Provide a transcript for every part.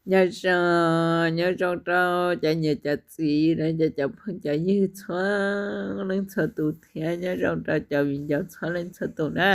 Nyob zoo, nyob zoo rau cov niam cov txiv, cov phooj cov ywg txhua leej txhua tus thiab nyob zoo rau cov viv ncaus txhua leej txhua tus na.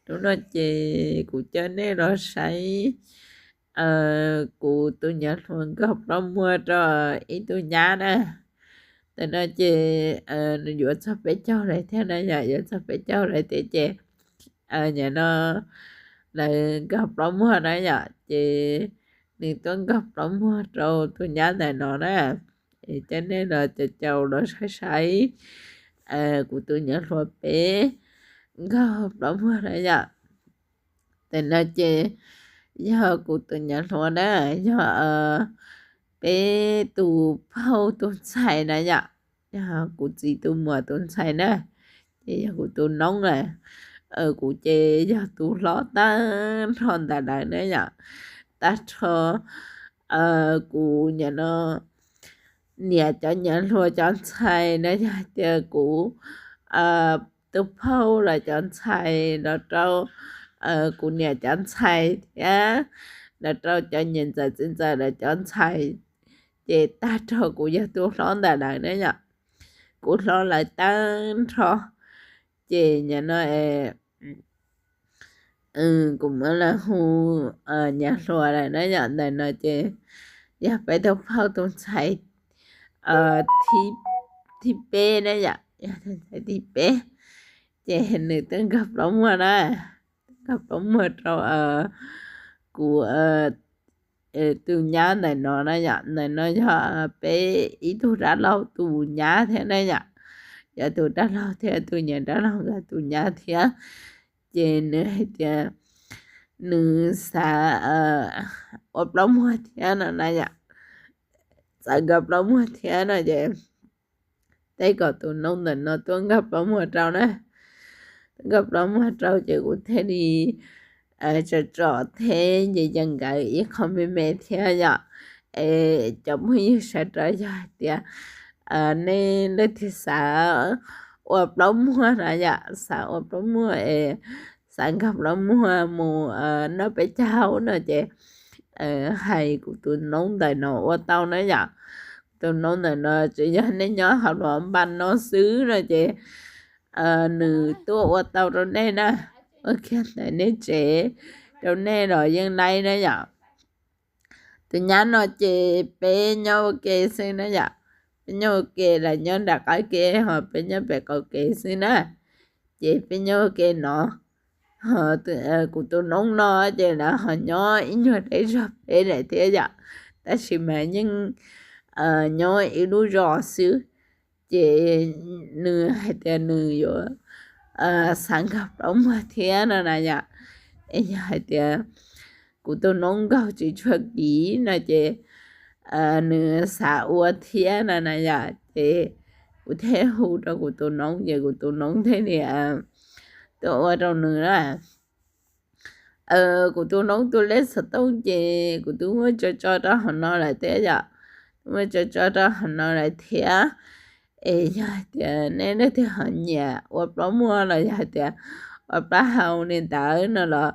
Hnub no ces kuv coj nej los saib kuv tus nyav hluas nkag plaub muag rau ib tug nyab na. Tam no ces nws yuav txog peb caug lawm thiab na yom, yuav txog peb caug lawm thiab ces nim no lawv nkag plaub muag na yom, ces nws tuaj nkag plaub muag rau tus nyab ntawm no na. Es coj nej los caum caum los saib saib kuv tus nyav hluas peb nkag plaub muag na yom. Tam no ces yog kuv tus nyav hluas na, yog peb tus phauj tus ntxhais na yom, yog kuv txiv tus muam tus ntxhais na, ces yog kuv tus noob na. Kuv ces yog tus hlob tag nrho ntawm lawv na yom, tag nrho kuv nim no niam cov nyav hluas cov ntxhais na, yog hais tias kuv tus phauj lawv cov ntxhais los rau kuv niam cov ntxhais thiab los rau cov niam ntxawm txiv ntxawm lawv cov ntxhais, ces tag nrho kuv yog tus hlob ntawm lawv na yom. Kuv hlob lawv tag nrho, ces nim no kuv muab lawv hu nyav hluas lawm na yom. Ntawm no ces yog peb tus phauj tus ntxhais thib peb na yom, yog tus ntxhais thib peb, ces nws twb nkag plaub muag na, nkag plaub muag rau kuv tus nyab ntawm no na yom. Ntawm no yog peb ib tug dab laug tus nyab thiab na yom, yog tus dab laug thiab tus niam dab laug nkawd tus nyab thiab. Ces nws hais tias nws xav ua plaub muag thiab no na yom, xav nkag plaub muag thiab no ces tej kom tus noob ntawm no tuaj nkag plaub muag rau na, tuaj nkag plaub muag rau ces kuv thiaj li tsom tsom thiab ces yees nkawd ib qho me me thiab yom. Es cov phooj ywg sawv daws yog hais tias nej leej twg xav ua plaub muag na yom, xav ua plaub muag es xav nkag plaub muag mus noj peb caug no ces hais kuv tus noob ntawm no ua tau na yom. Tus noob ntawm no tsuas yog nej nyob hauv Luas Npas no xwb no ces nws tuaj ua tau rau nej na, ua kiag ntawm nej tsev rau nej los yeej laib na yom. Tus nyab no ces peb nyob ua ke xwb na yom, peb nyob ua ke, lawv nyob nram qab ke ho peb nyob pem qaum kev xwb na. Ces peb nyob ua ke no, ho kuv tus noob no ces lawv ho nyob ib nyuag deb zog peb lawm thiab yom, tab sis mas yeej nyob ib lub zos xwb. Ces nws hais tias nws yuav xav nkag plaub muag thiab no na yom. Es yog hais tias kuv tus noob nkaug tsis tshua kiv no ces nws xav ua thiab no na yom, ces kuv thiaj hu rau kuv tus noob ces kuv tus noob thiaj li tuaj ua rau nws na. Kuv tus noob tus lej xov tooj ces kuv twb muab tso tso rau hauv no lawm thiab yom, muab tso tso rau hauv no lawm thiab. Es yog hais tias nej leej twg ho nyiam ua plaub muag los yog hais tias ua plaub hau li ntawd no los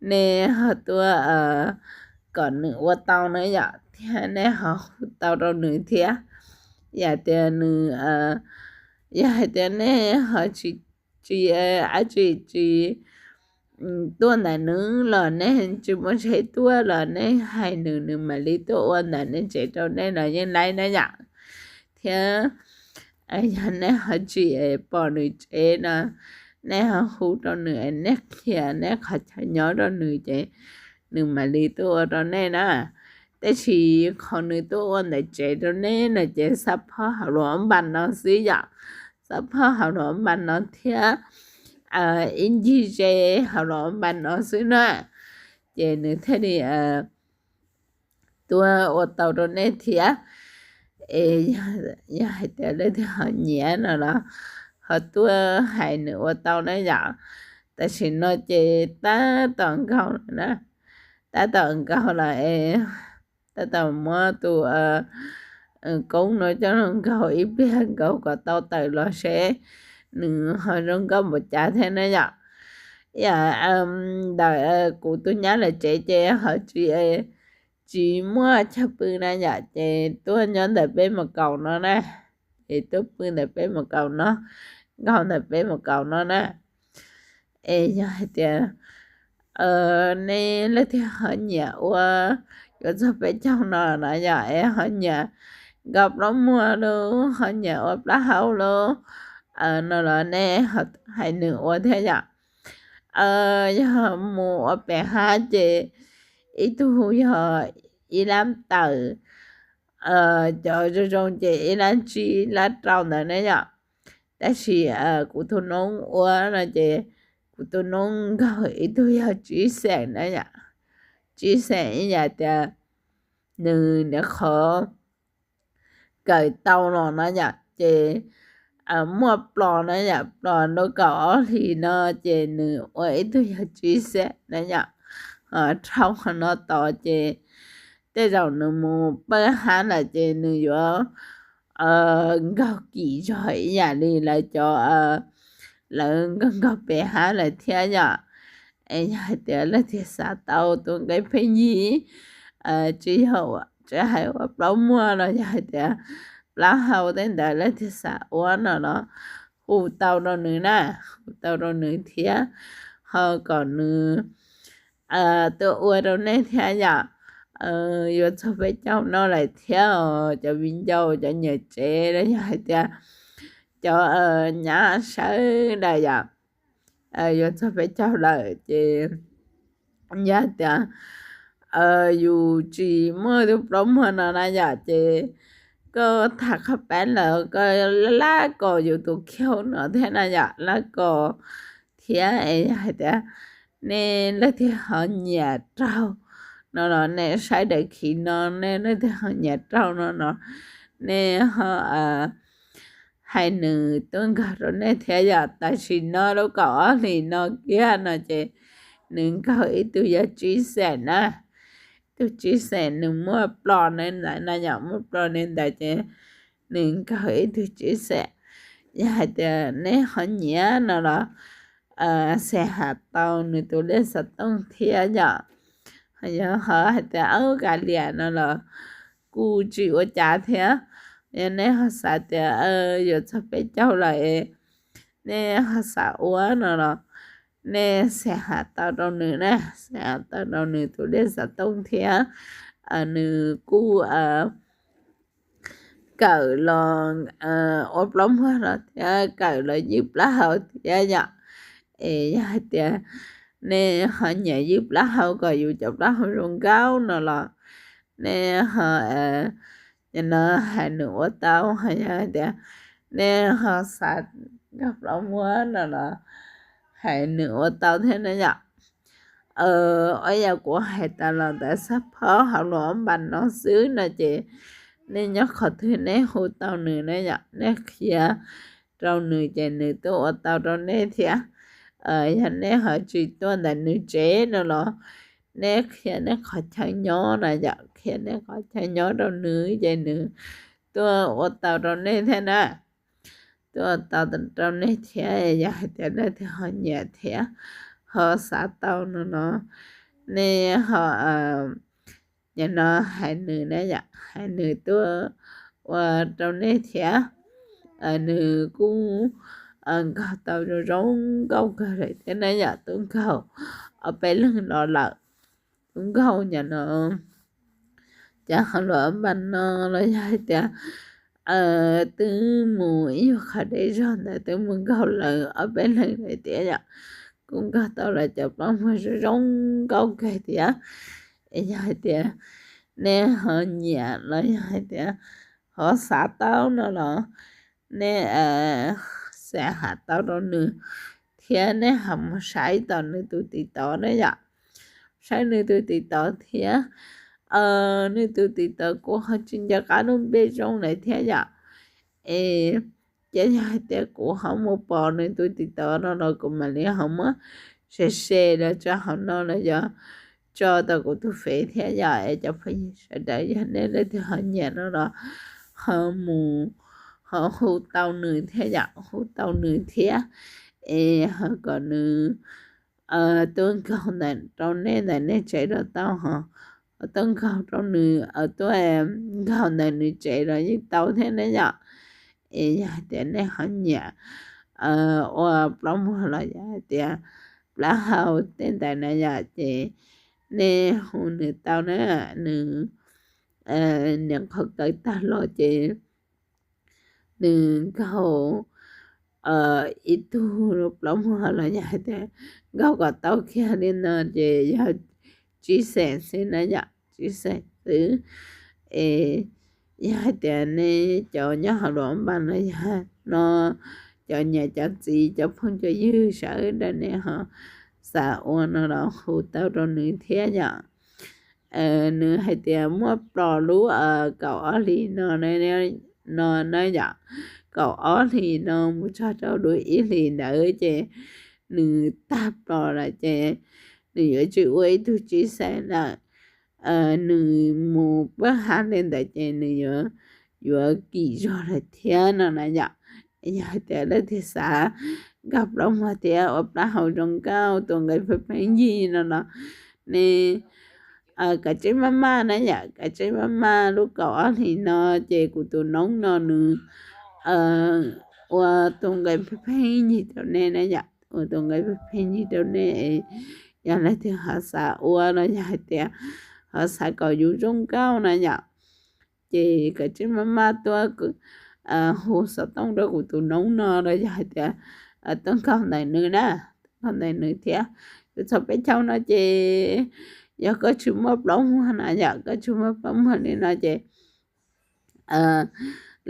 nej ho tuaj kom nws ua tau na yom, thiab nej ho hu tau rau nws thiab. Yog tias nws, yog hais tias nej ho tsis, tsis, ab tsis, tsis tuaj ntawm nws los nej tsis muaj tsheb tuaj los nej hais nws, nws mam li tuaj ua ntawm nej tsev rau nej los yeej laib na yom. Thiab yog nej ho tsis pom nws tsev no, nej ho hu rau nws, nej qhia nej qhov chaw nyob rau nws ces nws mam li tuaj ua rau nej na. Tab sis qhov nws tuaj ua ntawm tsev rau nej no ces xab phob hauv Luas Npas no xwb yom, xab phob hauv Luas Npas no thiab ib ncig ze hauv Luas Npas no xwb na. Ces nws thiaj li tuaj ua tau rau nej thiab. Es yog hais tias leej twg ho nyiam no los ho tuaj hais nws ua tau na yom. Tam sim no ces tab tom nkaug lawm na, tab tom nkaug lawm es tab tom muab tus koob no coj los nkaug ib pliag nkaug kom tau tawm los seb nws ho zoo nkauj npaum cas thiab na yom. Yam ntawm kuv tus nyab lawv tsev ces ho tsis tsis muaj chaw pw na yom, ces tuaj nyob ntawm peb mus kaus no na, ces tuaj pw ntawm peb mus kaus no, nkaug ntawm peb mus kaus no na. Es yog hais tias nej leej twg ho nyiam ua yuav txog peb caug no na yom, es ho nyiam nkaug plaub muag lub, ho nyiam ua plaub hau lub no los nej hais nws ua thiab yom. Yog mus ua pem hav ces ib tug yog ib lab tawm, cov zoo zoo ces ib lab tsib lab rau ntawd ne yom. Tab sis kuv tus noob ua no ces kuv tus noob nkaug ib tug yog tsib xeem na yom. Tsib xeem ib yam tias nws niam qhov kawm tau los no yom, ces muaj plos na yom, plos lub kaum ob hlis no ces nws ua ib tug yog tsib xeem na yom. Dhau qhov no tod ces tej zaum nws mus pawj hab lawm ces nws yuav nkaug kim zog ib yam li lawv cov, lawv nkaug nkaug pem hab lawm thiab yom. Es yog hais tias leej twg xav tau tus nqe pheej yig, tsis yog, tsis hais ua plaub muag los yog hais tias plaub hau tej ntawd leej twg xav ua no los hu tau rau nws na, hu tau rau nws thiab ho kom nws tuaj ua rau nej thiab yom. Yuav txog peb caug no lawm thiab os cov viv ncaus, cov niam tsev los yog hais tias cov nyab sawv daws yom. Yuav txog peb caug lawm ces yog tias yus tsis muaj tus plaub muag no na yom, ces koj tham qhov pab lawm koj lab kom yus tus kiag no thiab na yom, lab kom thiab. Es yog hais tias nej leej twg ho nyiam raug no los nej saib daim khiv no, nej leej twg ho nyiam raug no no nej ho hais nws tuaj nkaug rau nej thiab yom. Tam sim no lub kaum ob hlis no kiag no ces nws nkaug ib tug yog tsib xeem na. Tus tsib xeem nws muaj plos ne ntawd na yom, muaj plos ne ntawd ces nws nkaug ib tug tsib xeem. Yog hais tias nej ho nyiam no los xav ham tau nws tus lej xov tooj thiab yom. Yog ho hais tias aub kav liam no los kuj tsis ua cas thiab. Yog nej ho xav tias yuav txog peb caug lawm, nej ho xav ua no los nej xav ham tau rau nws na, xav ham tau rau nws tus lej xov tooj thiab. Nws kuj kawm los ua plaub muag los thiab kawm los ywj plaub hau thiab yom. Es yog hais tias nej ho nyiam ywj plaub hau kom yus cov plaub hau zoo nkauj no los nej ho, yog no hais nws ua tau, ho yog hais tias nej ho xav nkaug plaub muag no los hais nws ua tau thiab na yom. Ua yam kuv hais tas los ntawd xab phob hauv lus ob npas no xwb no ces nej nyob qhov twg nej hu tau nws na yom, nej qhia rau nws ces nws tuaj ua tau rau nej thiab. Yog nej ho tsis tuaj ntawm nws tsev no los nej qhia nej qhov chaw nyob na yom, qhia nej qhov chaw nyob rau nws ces nws tuaj ua tau rau nej thiab na. Tuaj ua tau rau nej thiab. Yog hais tias leej twg ho nyiam thiab ho xav tau no no nej ho, yog no hais nws na yom, hais nws tuaj ua rau nej thiab. Nws kuj nkaug tau zoo zoo nkauj kawg lawm thiab na yom, twb nkaug ob peb leeg los lawm. Twb nkaug nyom no cov hauv lus ob npas no los yog hais tias twb mus ib nyuag qhov deb zog ntawd twb mus nkaug lawm ob peb leeg lawm thiab yom. Kuj nkaug tau lawv cov plaub muag zoo zoo nkauj kawg thiab. Es yog hais tias nej ho nyiam los yog hais tias ho xav tau no los nej xav ham tau rau nws thiab nej ho mus saib tom nws tus TikTok na yom. Saib nws tus TikTok thiab. Nws tus TikTok kuv ho tsis nco qab lub npe zoo lawm thiab yom. Es ces yog hais tias kuv ho mus pom nws tus TikTok no los kuv mam li ho muab share share los tso hauv no los yog tso tau kuv tus Face thiab yom. Es cov phooj ywg sawv daws yog nej leej twg ho nyiam no los ho mus ho hu tau nws thiab yom, hu tau nws thiab. Es ho kom nws tuaj nkaug ntawm rau nej ntawm nej tsev los tau ho tuaj nkaug rau nws, tuaj nkaug ntawm nws tsev los yeej tau thiab na yom. Es yog hais tias nej ho nyiam ua plaub muag los yog hais tias plaub hau tej ntawd na yom, ces nej hu nws tau na. Nws niam qhov kawv tag los ces nws nkaug ib tug plaub muag los yog hais tias nkaug kom tau kiag li no ces yog tsib xees xwb na yom, tsib xees xwb. Es yog hais tias nej cov nyob hauv luas npas no yog no, cov niam cov txiv cov phooj cov ywg sawv daws nej ho xav ua no los hu tau rau nws thiab yom. Nws hais tias muaj plos lub kaum ob hlis no, no na yom, kaum ob hlis no mus txog rau lub ib hlis ntawd ces nws tag plos lawm ces nws yuav tsis ua ib tug tsib xees lawm. Nws mus pab hav li ntawd ces nws yuav kim zog lawm thiab no na yom. Yog hais tias leej twg xav nkaug plaub muag thiab ua plaub hau zoo nkauj tus nqe pheej pheej yig no los nej kav tsij maj maj na yom, kav tsij maj maj. Lub kaum ob hlis no ces kuv tus noob no nws ua tus nqe pheej pheej yig rau nej na yom, ua tus nqe pheej pheej yig rau nej. Yog leej twg ho xav ua los yog hais tias ho xav kom yus zoo nkauj na yom, ces kav tsij maj maj tuaj hu xov tooj rau kuv tus noob no los yog hais tias tuaj nkaug ntawm nws na, nkaug ntawm nws thiab. Yus txog peb caug no ces yog koj tsis muaj plaub muag na yom, koj tsis muaj plaub muag li no ces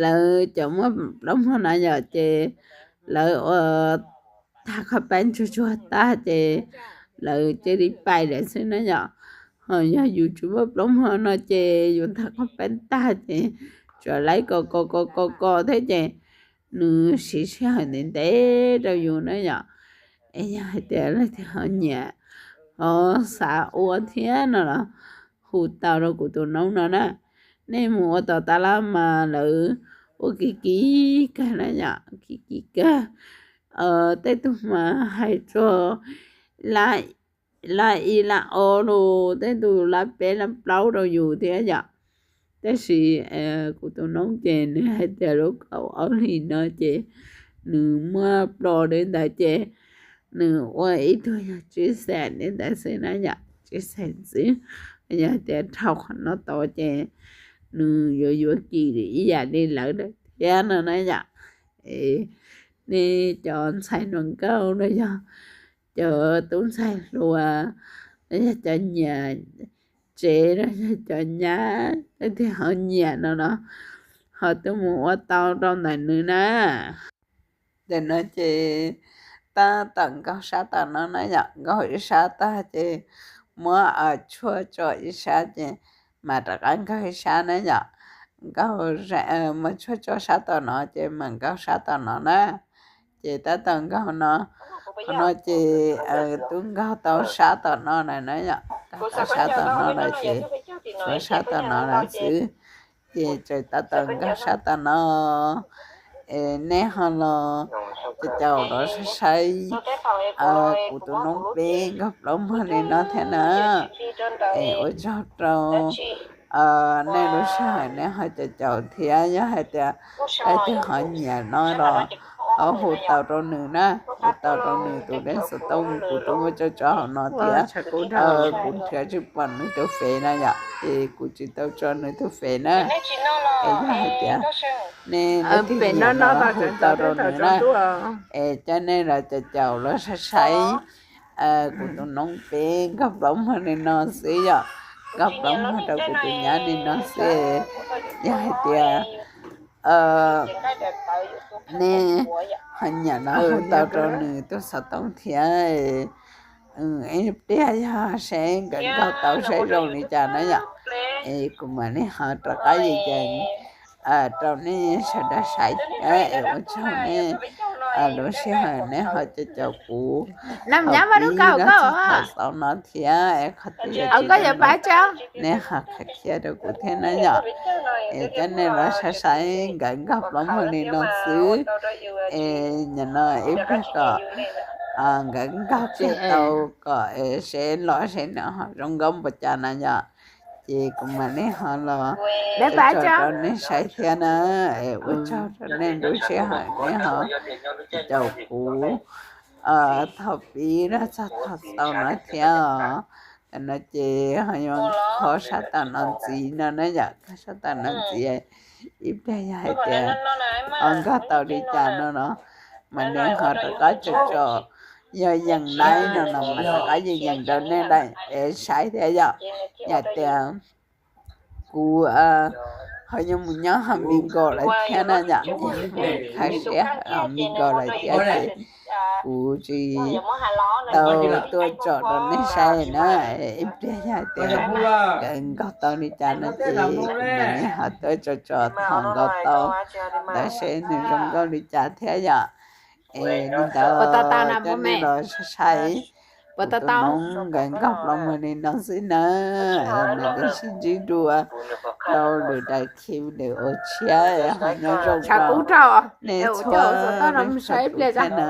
lawv cov muaj plaub muag na yom ces lawv ua tag qhov peeb tsuag tsuag tag ces lawv cia li pais lawm xwb na yom. Ho yog yus tsis muaj plaub muag no ces yus tag qhov peeb tag ces tsuas laib kos kos kos kos kos thiab ces nws siv sij hawm ntev ntev rau yus na yom. Es yog hais tias leej twg ho nyiam ho xav ua thiab no los hu tau rau kuv tus noob no na. Nej mus ua tom tab laj mas lawv ua kim kim kawg na yom, kim kim kawg. Tej tug mas hais txog lab ib lab ob los, tej tug lab peb lab plaub rau yus thiab yom. Tab sis kuv tus noob ces nws hais tias lub kaum ob hlis no ces nws muaj plos li ntawd ces nws ua ib tug yog tsib xees li ntawd xwb na yom, tsib xees xwb. Yog tias dhau qhov no tod ces nws yuav yuav kim ib yam li lawv thiab no na yom. Nej cov ntxhais hluas nkauj los yog cov tub ntxhais hluas los yog cov niam tsev los yog cov nyab leej twg ho nyiam no los ho tuaj mus ua tau rau ntawm nws na. Ntawm no ces tab tom nkaug sab tom no na yom, nkaug ib sab tag ces muab tshuaj tso ib sab ces mam rov qab nkaug ib sab na yom. Nkaug, muab tshuaj tso sab tom no ces mam nkaug sab tom no na. Ces tab tom nkaug no, qhov no ces twb nkaug tau sab tom no na na yom, nkaug tau sab tom no lawm ces tshuav sab tom no lawm xwb. Ces tseem tab tom nkaug sab tom no. Es nej ho los caum caum los saib saib kuv tus noob peb nkaug plaub muag li no thiab na. Es ua tsaug rau nej lub sij hawm nej ho caum caum thiab, yog hais tias leej twg ho nyiam no los ho hu tau rau nws na, hu tau rau nws tus lej xov tooj kuv twb muab tso tso hauv no thiab. Kuv nrhiav tsis pom nws tus Face na yom, ces kuv tsis tau tso nws tus Face na. Es yog hais tias nej leej twg nyiam no los hu tau rau nws na. Es coj nej los caum caum los saib saib kuv tus noob peb nkaug plaub muag li no xwb yom, nkaug plaub muag rau kuv tus nyab li no xwb. Yog hais tias nej ho nyiam no hu tau rau nws tus xov tooj thiab. Ib pliag yog seb nkawd nkaug tau seb zoo li cas na yom. Es kuv mam li ho rov qab yees rau nej sawv daws saib thiab. Es ua tsaug nej lub sij hawm nej ho caum caum kuv thaum pib los txog thaum xaus no thiab. Es qhov twg yog tsis zoo los nej ho qhia qhia rau kuv thiab na yom. Es coj nej los saib saib nkawd nkaug plaub muag li no xwb. Es nim no ib pliag kom nkawd nkaug kiag tau kom seb los seb nws ho zoo nkauj npaum cas na yom. Ces kuv mam li ho los tso rau nej saib thiab na. Ua tsaug rau nej lub sij hawm nej ho caum kuv thaum pib los txog thaum xaus no thiab os. Tam no ces ho yuav kho sab tam no ntxiv no na yom, kho sab tam no ntxiv. Ib pliag yog hais tias ho nkag tau li cas no no, mam li ho rov qab tso tso, yog yeem laib no no mas rov qab yeem yeem rau nej saib thiab yom. Yog tias kuv ho yuav mus nyob hauv Mexico lawm thiab na yom, yog mus khaws siab hauv Mexico lawm thiab ces kuv tsis tau tuaj tsom rau nej saib na. Ib pliag yog hais tias nkawd nkaug tau li cas no ces kuv mam li ho tuaj tsom tsom thaum nkaug tau ntawd seb nws zoo nkauj li cas thiab yom. Es li ntawd coj nej los saib, kuv tus noob nkawd nkaug plaub muag li no xwb na. Mam li sib ntsib dua rau lwm daim clip lwm ua tshiab, ho nyob zoo nej txhua leej txhua tus thiab na.